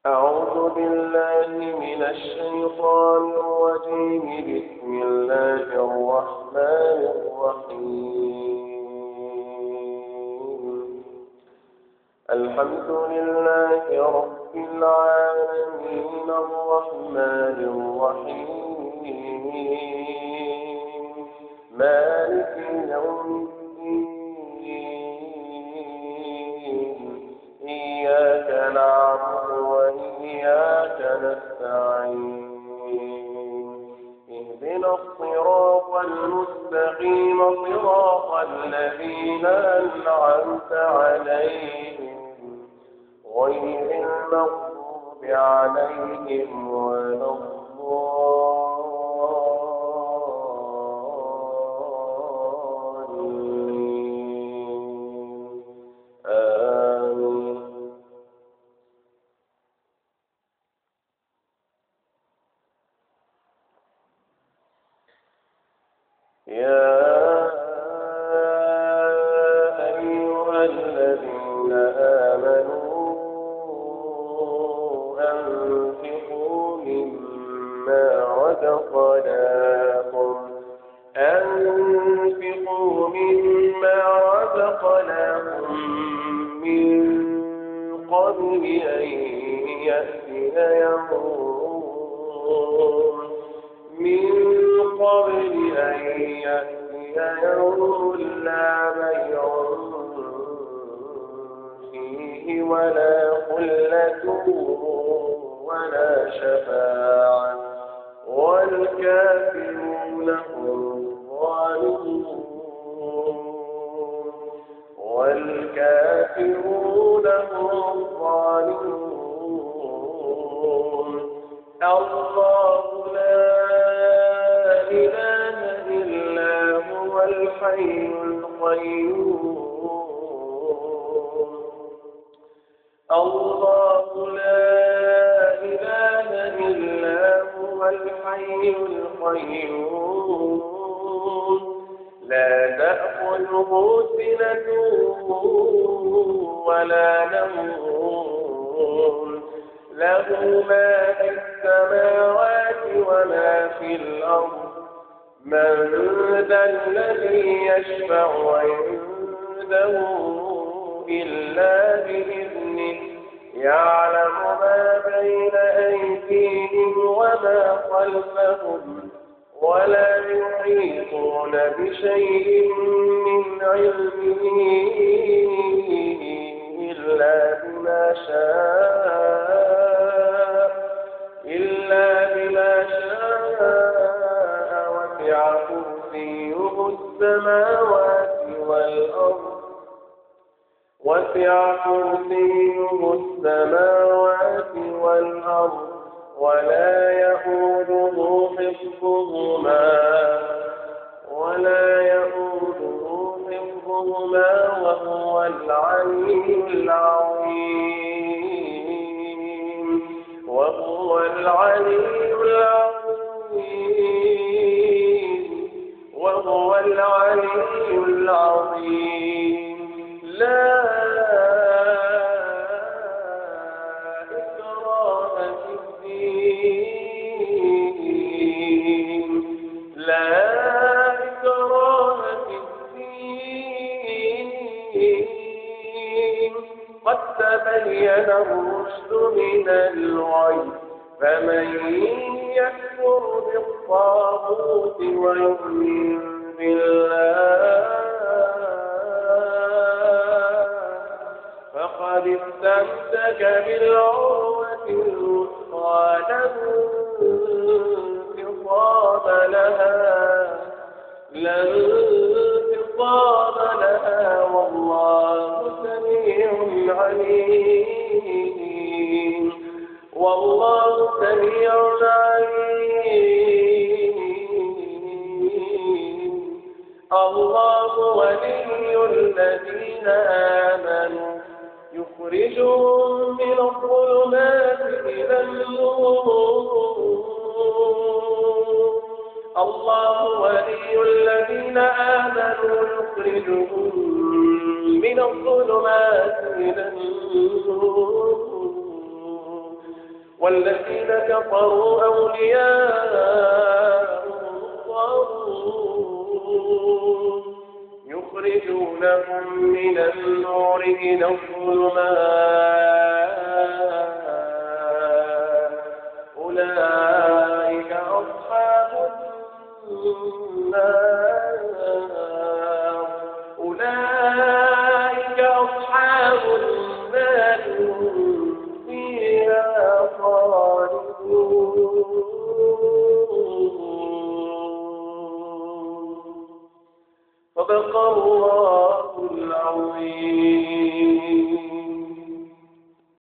أعوذ بالله من الشيطان الرجيم. بسم الله الرحمن الرحيم. الحمد لله رب العالمين الرحمن الرحيم مالك يوم الدين إياك نعبد وإياك نستعين اهدنا الصراط المستقيم صراط الذين أنعمت عليهم غير المغضوب عليهم ولا الضالين. آمين. يا أيها الذين آمنوا أنفقوا مما رزقناكم من قبل أن يأتي يوم لا بيع فيه ولا خلة ولا شفاعة والكافرون هم الظالمون. والكافرون هم الظالمون. الله لا إله إلا هو الحي القيوم. الله لا إله إلا هو الحي القيوم. لا تأخذه سنة ولا نوم. له ما في السماوات وما في الأرض. من ذا الذي يشفع عنده إلا بإذنه. يعلم ما بين أيديهم وما خلفهم ولا يحيطون بشيء من علمه إلا بما شاء. وسع كرسيه السماوات والأرض. وسع كرسيه السماوات والأرض ولا يؤوده حفظهما وهو العلي العظيم. وهو العلي العظيم. وهو العلي العظيم. لا إكراه في الدين. لا إكراه في الدين. قد تبين الرشد من الغي. فمن يكفر بالطاغوت ويؤمن بالله فقد استمسك بالعروة الوثقى لا انفصام لها والله سميع عليم. والله سميع عليم. الله ولي الذين آمنوا يخرجهم من الظلمات إلى النور. الله ولي الذين آمنوا يخرجهم من الظلمات إلى النور. والذين كفروا أولياؤهم الطاغوت يخرجونهم من النور إلى الظلمات أولئك أصحاب النار أولئك أصحاب النار فيها خالدون. صدق الله.